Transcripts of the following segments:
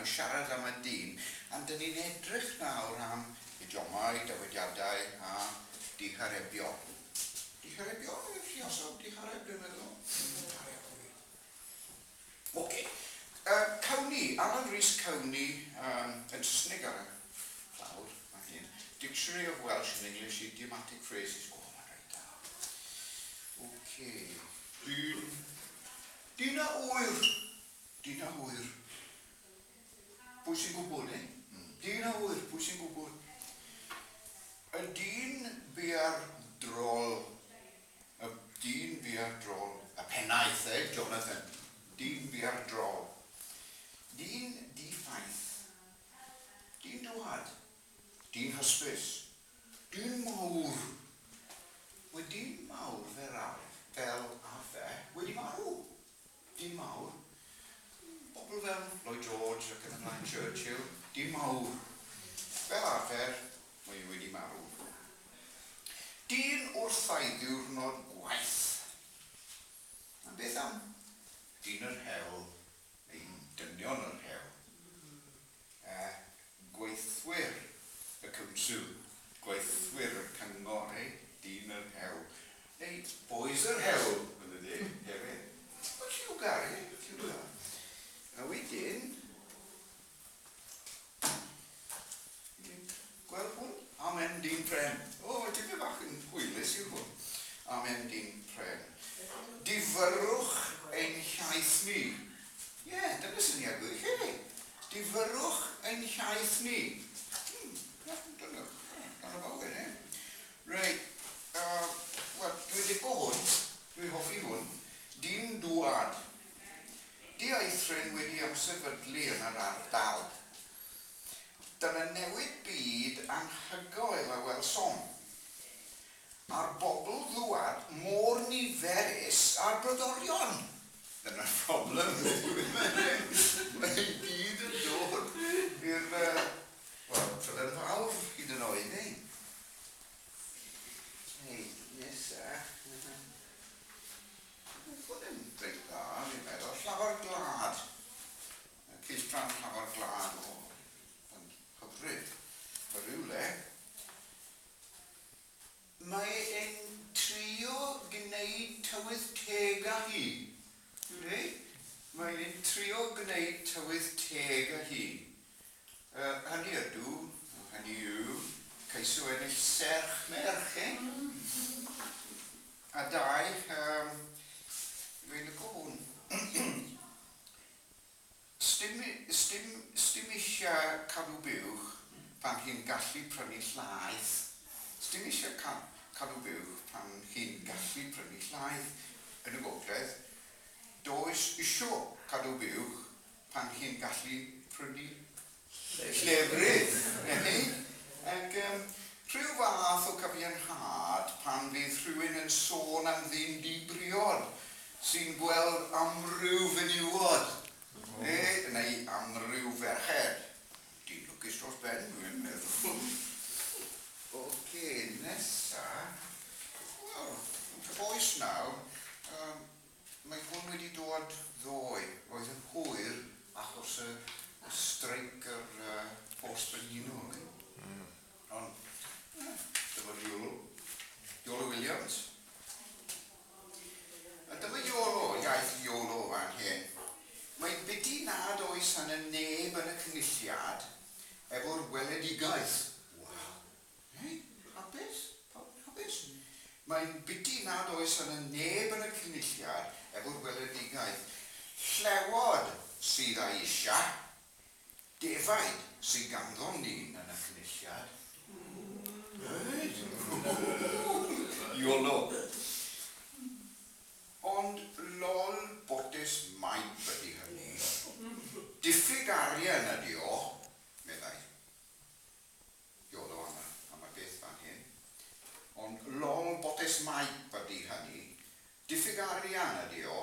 yn siarad am y dyn, a dyn ni'n edrych nawr am idiomau, dywediadau a diharebion. Diharebion? Lluosog dihareb, dwi'n meddwl. Oce. Cownie, Alan Rhys Cownie, yn Saesneg ar y clawr, fan hyn. Dictionary of Welsh and English Idiomatic Phrases. O, mae'n reit da. Oce. Dyn... Dyn a ŵyr. Dyn a ŵyr. Pwy sy'n gwybod, eh? Dyn a ŵyr, pwy sy'n gwybod? Y dyn bia'r drol. Y dyn bia'r drol. Y pennaeth, eh, Jonathan. Dyn bia'r drol. Dyn di-ffaith. Dyn dwad. Dyn hysbys. Dyn mawr. Mae dyn mawr fel fel arfer wedi marw. Dyn mawr. Bobl fel Lloyd George ac yn y blaen, Churchill. Dyn mawr. Fel arfer, mae e wedi marw. Dyn wrth ei ddiwrnod gwaith. A beth am dyn yr hewl, neu dynion yr hewl? Gweithwyr y council, gweithwyr y cyngor, eh? Dyn yr hewl. Neu bois yr hewl, yn y de, hefyd. Mae'n lliwgar, eh? Lliwgar. A wedyn, gweld hwn? Amen dyn pren. O, tipyn bach yn hwylus yw hwn. Amen dyn pren. Difyrrwch ein hiaith ni. Ie, yeah, dyna syniad gwych, eh? Difyrrwch ein hiaith ni. Dyna, dyna fawr, eh? Reit, wel, dwi'n lico hwn, dwi'n hoffi hwn. Dyn dŵad. Dieithryn wedi ymsefydlu yn yr ardal. Dyna newid byd anhygoel a welsom. A'r bobl ddŵad mor niferus â'r brodorion. Dyna'r problem. Mae i gyd yn dod i'r, wel, Trydan Fawr hyd yn oed, eh? Reit, nesa. Hwn yn reit dda, fi'n meddwl. Llafar Gwlad. Cylchgrawn Llafar Gwlad, o, yn hyfryd. O rywle. Mae e'n trio gwneud tywydd teg â hi. Ydy? Mae e'n trio gwneud tywydd teg â hi. Hynny ydw, hynny yw, ceisio ennill serch merch, eh? A dau, fi'n lico hwn. Sdim, sdim, sdim eisiau cadw buwch pan chi'n gallu prynu llaeth. Sdim eisiau cadw buwch pan chi'n gallu prynu llaeth. Yn y gogledd, does isio cadw buwch pan chi'n gallu prynu llefrith. Ac rhyw fath o gyfiawnhad pan fydd rhywun yn sôn am ddyn di-briod sy'n gweld amryw fenywod, neu amryw ferched. Dyn lwcus dros ben, dwi'n meddwl. Oce, nesa. Wel, cyfoes nawr. Mae hwn wedi dod ddoe. Roedd yn hwyr achos y streic yr Post Brenhinol. Ond, dyma Iolo. Iolo Williams. A dyma Iolo, iaith Iolo fan hyn. Mae'n biti nad oes yna neb yn y cynulliad efo'r weledigaeth. Waw. Hei, hapus? Pawb yn hapus? Mae'n biti nad oes yna neb yn y cynulliad efo'r weledigaeth. Llewod sydd â'i eisiau, defaid sydd ganddom ni yn y cynulliad. Reit. Iolo. Ond lol botes maip ydi hynny. Diffyg arian ydi o, meddai. Iolo am y, am y beth fan hyn. Ond lol botes maip ydi hynny. Diffyg arian ydi o,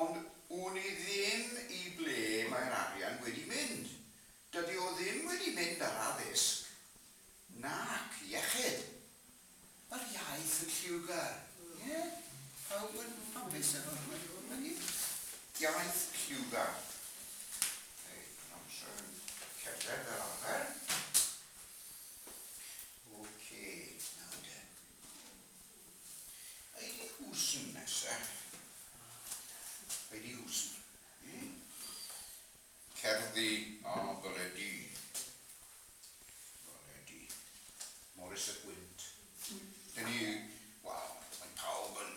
ond wn i ddim i ble mae'r arian wedi mynd. Dydi o ddim wedi mynd ar addysg, nac iechyd. Mae'r iaith yn lliwgar. Ie? Pawb yn hapus efo hynny? Iaith lliwgar. Hei, amser. amser. Heidi Hwsn. Cerddi a Baledi. Baledi. Morris y Gwynt. Dyn ni, wel, mae pawb yn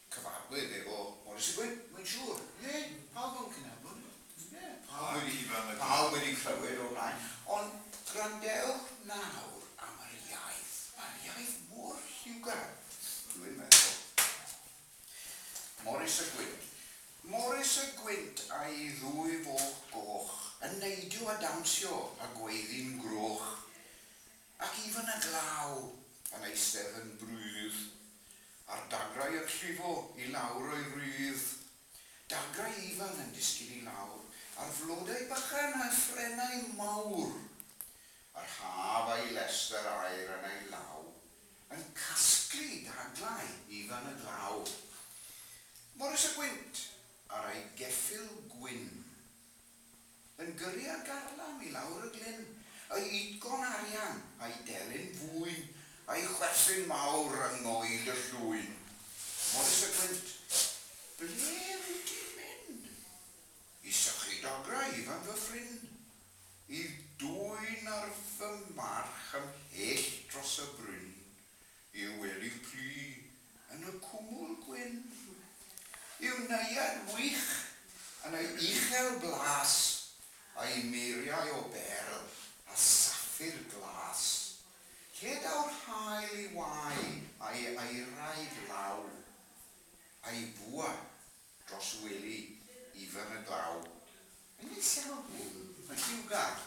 cyfarwydd efo Morris y Gwynt, mae'n siŵr. Ie, pawb yn cynabod. Ie, pawb wedi clywed o'r blaen. Ond gwrandewch nawr am yr iaith. Mae'r iaith mor lliwgar, dwi'n meddwl. Morris y Gwynt. Morris y Gwynt a'i ddwy foch goch yn neidio a dawnsio a gweiddi'n groch. Ac Ifan y Glaw yn eistedd yn brudd, a'r dagrau yn llifo i lawr o'i rudd. Dagrau Ifan yn disgyn i lawr, a'r flodau bychan a phrennau mawr. A'r haf a'i lestr aer yn ei law, yn casglu daglau Ifan y Glaw. Morris y Gwynt ar ei geffyl gwyn, yn gyrru ar garlam i lawr y glyn, ei utgorn arian a'i delyn fwyn, a'i chwerthin mawr yng ngoel y llwyn. Morris y Gwynt, ble wyt ti'n mynd? I sychu dagrau Ifan fy ffrind, i dwyn ar fy march ymhell dros y bryn, i'w wely plu yn y cwmwl gwyn. I'w neuadd wych yn ei uchel blas, a'i muriau o berl a saffir glas. Lle daw'r haul i wau a'i aerau glaw, a'i bwa dros wely Ifan y Glaw. Mae'n neis iawn, mae'n lliwgar.